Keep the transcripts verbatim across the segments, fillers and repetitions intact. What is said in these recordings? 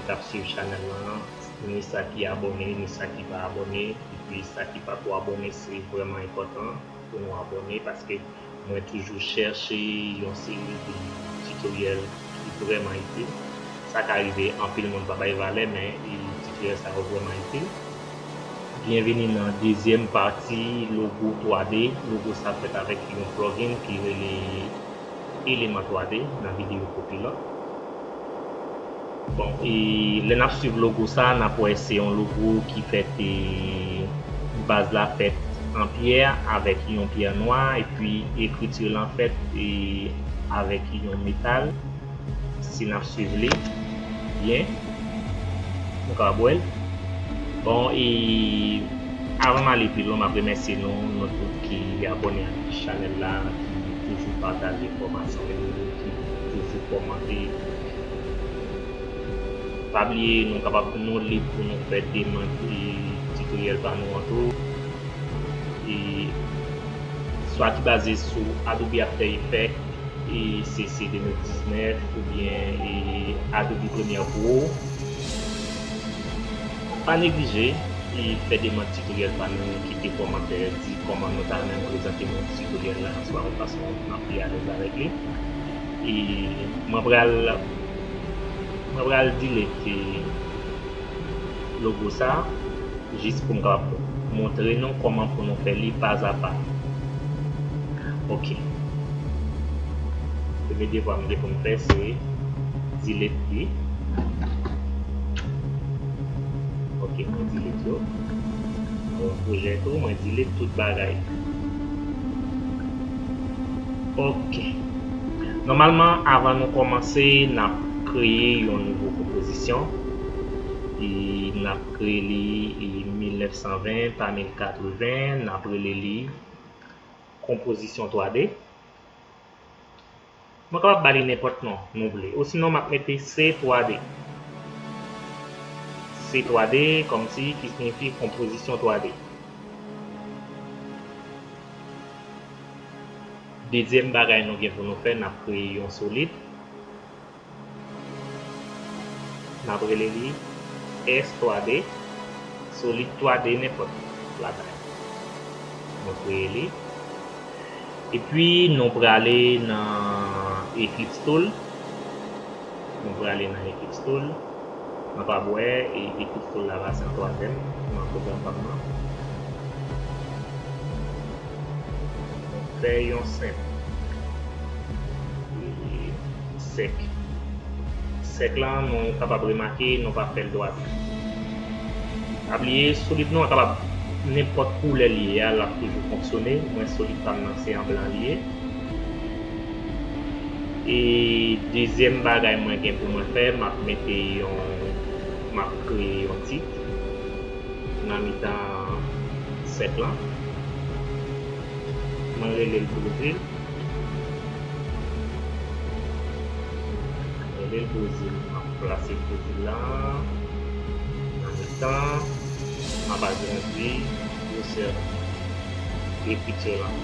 k ap swiv chanèl lan, ni sa ki abòne, ni sa ki pa abòne, epi sa ki pa ko abòne, se vrèman enpòtan pou nou abòne, paske mwen toujou chèche yon seri de titoryèl ki vrèman itil. Sa ka rive anpil moun pa bay valè, men, e, titoryèl sa yo vrèman itil. Byenveni nan dezyèm pati logo twa D. Logo sa fèt avèk yon plugin ki rele Eleman twa D nan videyo Copilot. Bon, e lè n ap swiv logo sa, n ap wè se yon logo ki fèt, e, baz la fèt an pyè avèk yon pyè nwa, epi ekriti lan fèt, e, avèk yon metal. Si n ap swiv li byen, nou kapab wè l. Bon, e avan m ale pi lwen, m ap remèsye nou, nou tout ki abòne ak chanèl la, ki toujou pataje enfòmasyon yo, ki toujou kòmante. Pa bliye, nou kapab, nou lib pou nou fè demann, e, titoryèl pa nou an tou. E, swa ki baze sou Adobe After Effects, e, C C de mil diznèf, oubyen, e, Adobe Premiere Pro. Pa neglije, e, fè demann titoryèl pa nou, kite kòmantè, di kòman nou ta renmen prezante nou titoryèl la, swa yon fason n ap pi alèz avèk li. E mwen pral, mwen pral delete logo sa, jis pou m kapab montre nou kòman pou nou fè li pazapa. Ok. Premye devwa m gen pou m fè, se delete li. Ok, mwen delete yo. Mwen pwojè tou, mwen delete tout bagay. Ok. Nòmalman, avan nou kòmanse, n ap kreye yon nouvo konpozisyon. E n ap kreye li, e, mil nèf san ven pa mil katreven, n ap rele li konpozisyon twa D. Mwen kapab ba li nenpòt non nou vle. Osinon, m ap mete C twa D. C twa D, kòmsi, ki siyifi konpozisyon twa D. Dezyèm bagay nou gen pou nou fè, n ap kreye yon solid. N ap rele li S twa D, solid twa D nenpòt lakay. Nou kreye li. Epi, nou prale nan Eclipse Tool. Nou prale nan Eclipse Tool. Nou kapab wè, e, Eclipse Tool la pase an twazyèm nan pwogram pa m nan. Fè yon senp, e, sèk. Sèk lan, nou kapab remake, nou pa fè l dwat. Pa bliye, solid nou an kapab nenpòt koulè li ye a, l ap toujou fonksyone. Mwen, solid pa m nan, se an blan li ye. E dezyèm bagay mwen gen pou mwen fè, m ap mete yon, m ap kreye yon tit nan mitan sèk lan. Mwen rele l Brezil. Mwen rele l Brezil. M ap plase Brezil la nan mitan. M ap agrandi gwosè ekriti lan.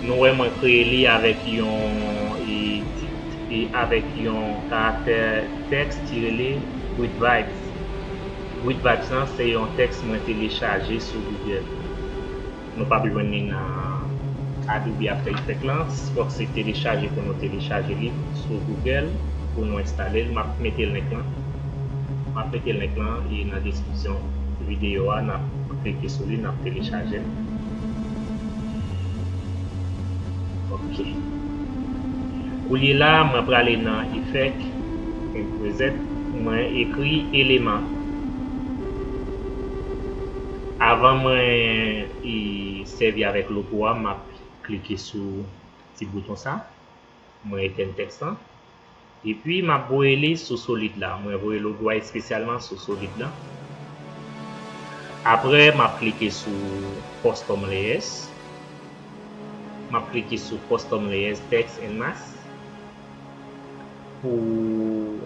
Nou wè mwen kreye li avèk yon, e, tit, e, avèk yon karaktè tèks ki rele Grid Vibes. Grid Vibes lan, se yon tèks mwen telechaje sou Google. Nou p ap jwenn li nan Adobe After Effects lan. Fòk se telechaje pou nou telechaje li sou Google pou nou enstale l. M ap mete link lan. M ap mete link lan e nan deskripsyon videyo a, n ap klike sou li, n ap telechaje l. Ok. Koulye la, mwen prale nan Effect and Present, mwen ekri eleman. Avan mwen, e, sèvi avèk logo a, m ap klike sou ti bouton sa. Mwen etèn tèks lan. Epi, m ap voye li sou solid la. Mwen voye logo a espesyalman sou solid la. Apre, m ap klike sou Custom Layers. M ap klike sou Custom Layers Text and Mask. Pou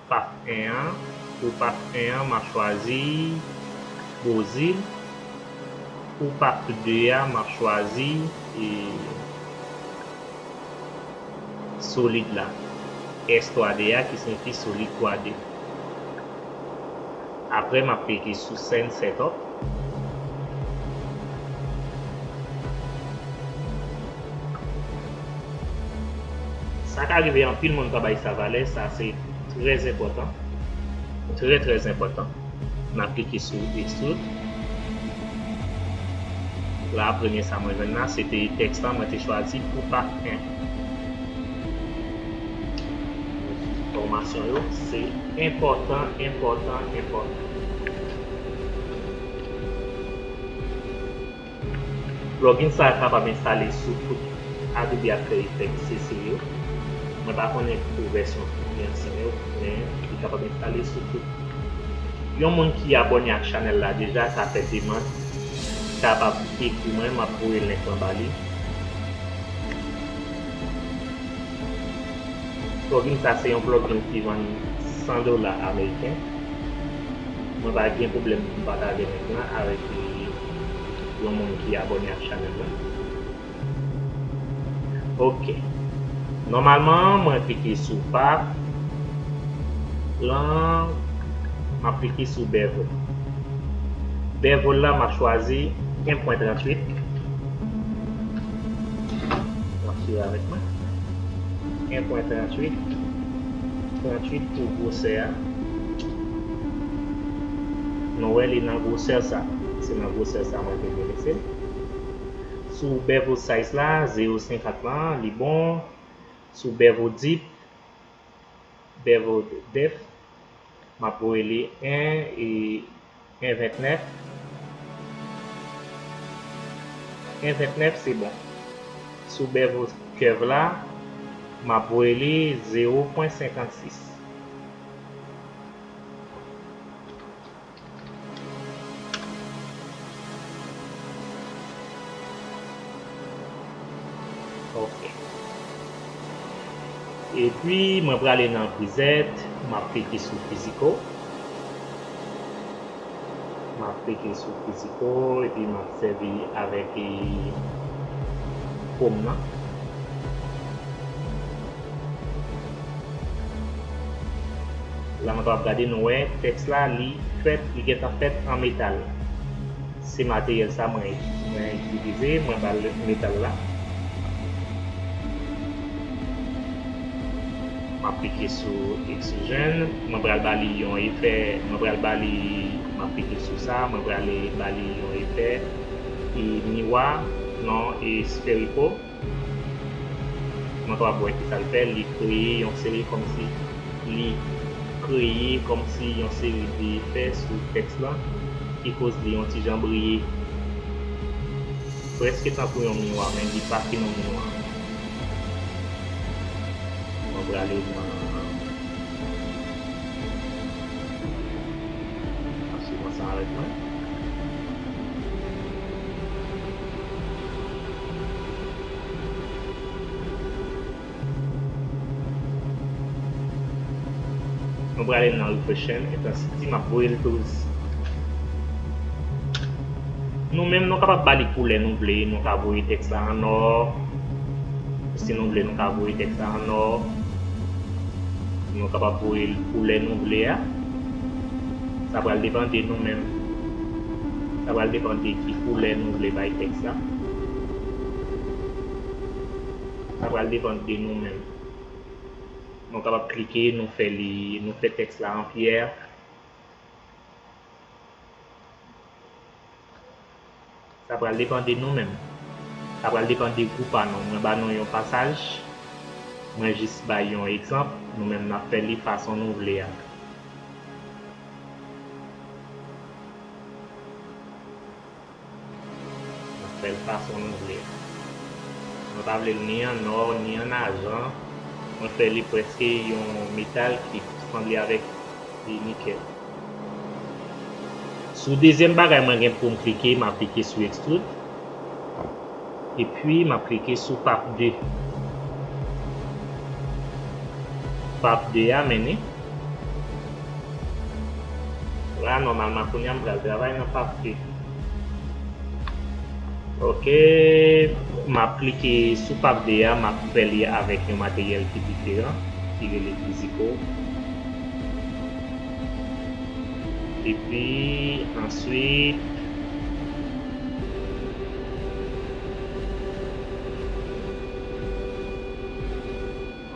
Path en an, pou path en an, m ap chwazi Brezil. Pou path de a, m ap chwazi, e, solid la. S twa D a, ki siyifi Solid twa D. Apre, m ap klike sou Send Setup. Sa ka rive anpil moun pa bay sa valè, sa se trè enpòtan. Trè, trè enpòtan. M ap klike sou Extrude. La, premye sa mwen jwenn la, se te tèks la, mwen te chwazi pou pa en. Fòmasyon yo, se enpòtan, enpòtan, enpòtan. Plugin sa a kapab enstale sou tout Adobe After Effects C C yo. Mwen pa konnen pou vèsyon ki pi ansyen yo, men li kapab enstale sou tout. Yon moun ki abòne ak chanèl la deja ka fè demann, kapab ekri mwen, m ap voye link lan ba li. Plugin sa se yon plugin ki vann san dola ameriken. Mwen pa gen pwoblèm pou m pataje link lan avèk yon moun ki abòne ak chanèl lan. Ok. Nòmalman, mwen klike sou path lan, m ap klike sou bevel. Bevel la, m ap chwazi en pwen tranntuit. Mwen swiv avèk mwen. En pwen tranntuit. Tranntuit pou gwosè a. Nou wè li nan gwosè sa. Se nan gwosè sa mwen te vle lese l. Sou bevel size la, zewo senkant lan, li bon. Sou bevel depth, bevel depth, m ap voye li en e en ventnèf. En ventnèf, se bon. Sou bevel curve la, m ap voye li zewo pwen senkannsis. Ok. Epi, mwen prale nan preset, m ap klike sou Physical. M ap klike sou Physical, epi m ap sèvi avèk, e, Chrome nan. La, mwen kapab gade, nou wè, tèks la, li fèt, li gentan fèt an metal. Se materyèl sa mwen, mwen itilize, mwen ba l metal la. M ap klike sou Extrusion, mwen pral ba li yon efè, mwen pral ba li, m ap klike sou sa, mwen pral ba li yon efè, e miwa, non, e spherical. Mwen kapab wè kisa l fè, li kreye yon seri kòmsi, li kreye kòmsi yon seri de efè sou tèks lan, ki koz li yon ti jan briye. Prèske tankou yon miwa, men li pa fin yon miwa. Mwen prale nan Ap swiv ansanm avèk mwen. Nou prale nan Refresh and Intensity, m ap voye l douz. Nou menm, nou kapab ba li koulè nou vle, nou ka voye tèks la an nò. Si nou vle, nou ka voye tèks la an nò. Nou kapab voye l koulè nou vle a. Sa pral depann de nou menm. Sa pral depann de ki koulè nou vle bay tèks la. Sa pral depann de nou menm. Nou kapab klike, nou fè li, nou fè tèks la an pyè. Sa pral depann de nou menm. Sa pral depann de gou pa nou. Mwen ba nou yon pasaj. Mwen jis bay yon egzanp. Nou menm n ap fè li fason nou vle a. N ap fè l fason nou vle. Mwen pa vle l ni an nò, ni an ajan. Mwen fè li prèske yon metal ki sanble avèk li nikèl. Sou dezyèm bagay mwen gen pou m klike, m ap klike sou Extrude. Epi m ap klike sou path de. Path de a mennen. La, nòmalman, kounye a m pral travay nan path de. Ok, m ap klike sou path de a, m ap fè li avèk yon materyèl ki diferan. ki rele Physico. Epi, answit,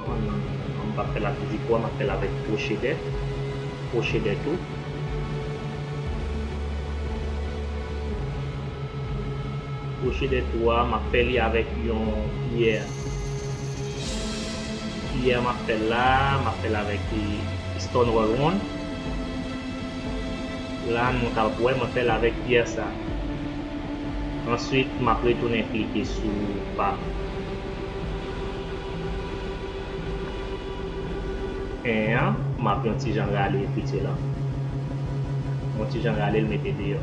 non, non, non, non, non, m p ap fè l ak Physico a, m ap fè l avèk Procedè. Procedè tou. Procedè tou a, m ap fè li avèk yon kiyè. Kiyè m ap fè l la, m ap fè l avèk, e, Stone Roll Wand. La, nou kapab wè, mwen fè l avèk kiyè sa. Answit, m ap retounen klike sou pa en an, m ap yon ti jan rale ekriti lan. Yon ti jan rale l mete deyò.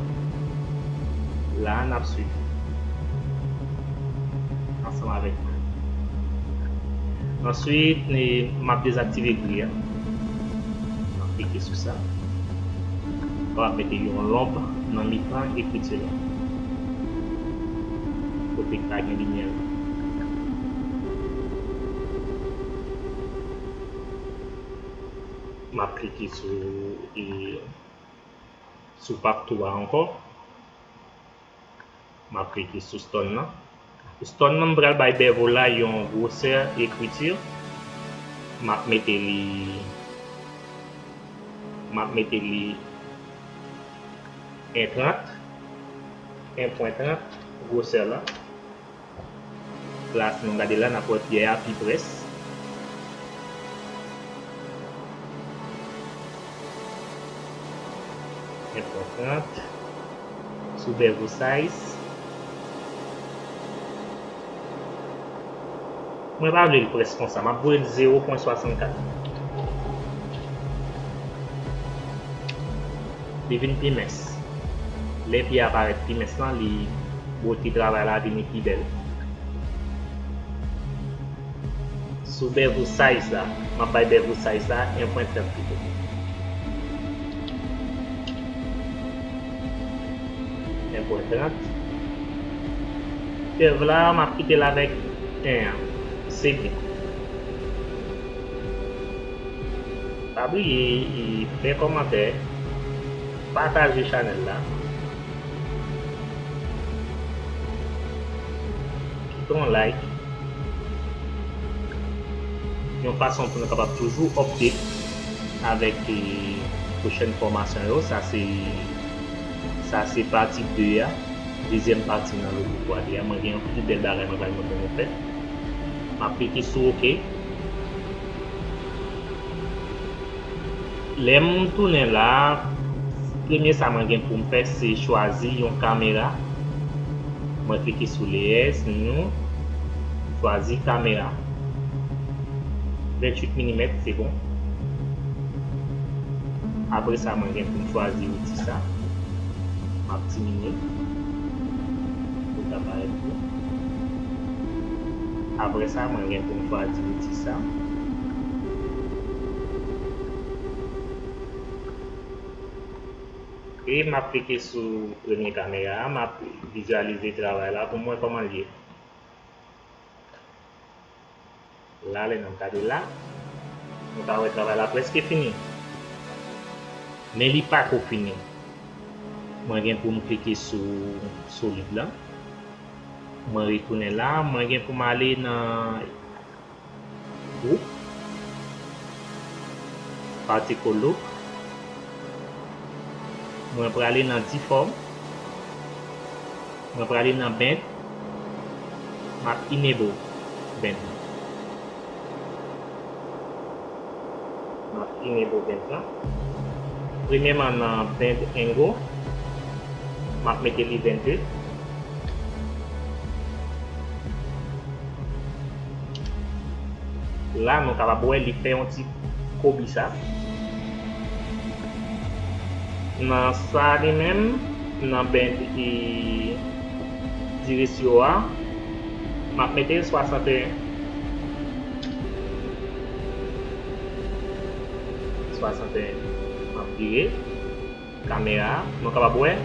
La, n ap swiv ansanm avèk mwen. Answit, e, m ap dezaktive gri a. M ap klike sou sa. Sa va mete yon lonb nan mitan ekriti lan. Kote k pa gen limyè la. M ap klike sou, e, sou pap tou a ankò. M ap klike sou stone nan. Stone nan, m pral bay bevel la yon gwosè ekriti. M ap mete li, m ap mete li en trant, en pwen trant gwosè la. La, si nou gade la, n ap wè kiyè a pi près. En pwen trant. Sou bevel size. Mwen pa vle l près konsa. M ap voye l zewo pwen swasannkat. Li vin pi mens. Lè pye a parèt pi mens lan, li, bote travay la vini pi bèl. Sou bevel size la, m ap bay bevel size la en pwen trant pito. En pwen trant. Curve la, m ap kite l avèk en an. Se byen. Pa bliye, e, fè kòmantè, pataje chanèl la, kite yon like, yon fason pou nou kapab toujou update avèk, e, pwochèn fòmasyon yo. Sa se, sa se pati de a, dezyèm pati nan logo twa D a. Mwen gen yon pil bèl bagay mwen pral montre nou fè. M ap klike sou oke. Lè m tounen la, premye sa mwen gen pou m fè, se chwazi yon kamera. Mwen klike sou layers, new, chwazi kamera. Venntuit milimèt, se bon. Apre sa, mwen gen pou m chwazi outi sa. M ap diminye pou l ka parèt byen. Apre sa, mwen gen pou m chwazi outi sa. E m ap klike sou premye kamera a, m ap vizyalize travay la pou m wè kòman l ye. La, lè n ap gade la, nou ka wè travay la prèske fini. Men li pako fini. Mwen gen pou m klike sou solid la. Mwen retounen la, mwen gen pou m ale nan group, particle look. Mwen prale nan deform. Mwen prale nan bend. M ap enable bend lan. M ap enable bend lan. Premyèman nan bend angle, m ap mete li vennde. La, nou kapab wè li fè yon ti kobi sa. Nan sa li menm, nan bend ki di resyo a, m ap mete l swasanteyen. Swasanteyen. M ap vire kamera a, nou kapab wè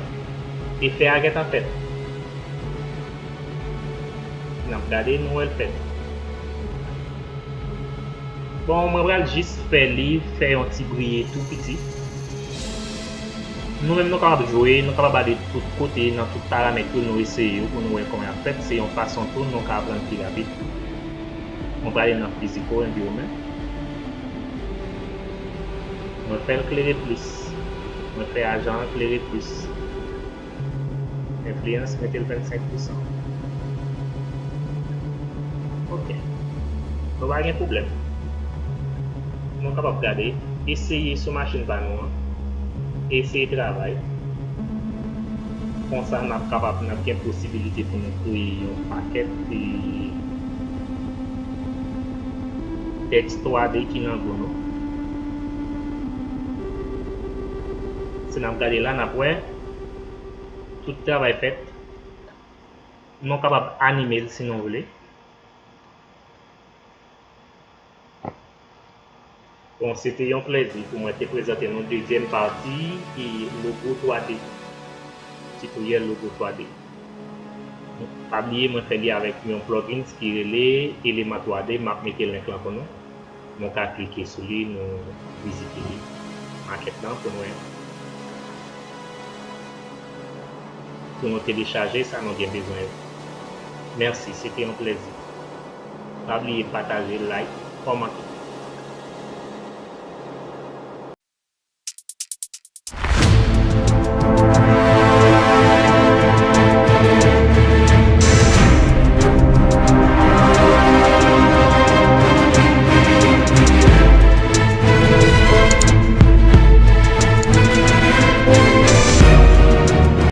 efè a gentan fèt. N ap gade, nou wè l fèt. Bon, mwen pral jis fè li fè yon ti briye tou piti. Nou menm nou kapab jwe, nou kapab ale tout kote nan tout paramèt yo, nou eseye yo pou nou wè kòman y ap fèt. Se yon fason tou nou ka aprann pi rapid. Mwen prale nan physical environment. Mwen fè l klere plis. Mwen fè ajan an klere plis. Enfliyans, mete l vennsenk pousan. Ok. Bon, pa gen pwoblèm. Nou kapab gade, eseye sou machin pa nou an, eseye travay. Konsa, n ap kapab, n ap gen posibilite pou nou kreye yon pakèt de tèks twa D ki nan gou nou. Si n ap gade la, n ap wè tout travay fèt. Nou kapab anime l si nou vle. Bon, se te yon plèzi pou mwen te prezante nou dezyèm pati e logo twa D. Titorial logo twa D. Pa bliye, mwen fè li avèk yon plugins ki rele Eleman twa D. M ap mete link lan pou nou. Nou ka klike sou li, nou vizite makèt lan pou nou, pou nou telechaje sa nou gen bezwen yo. Mèsi, se te yon plèzi. Pa bliye pataje, like, kòmante.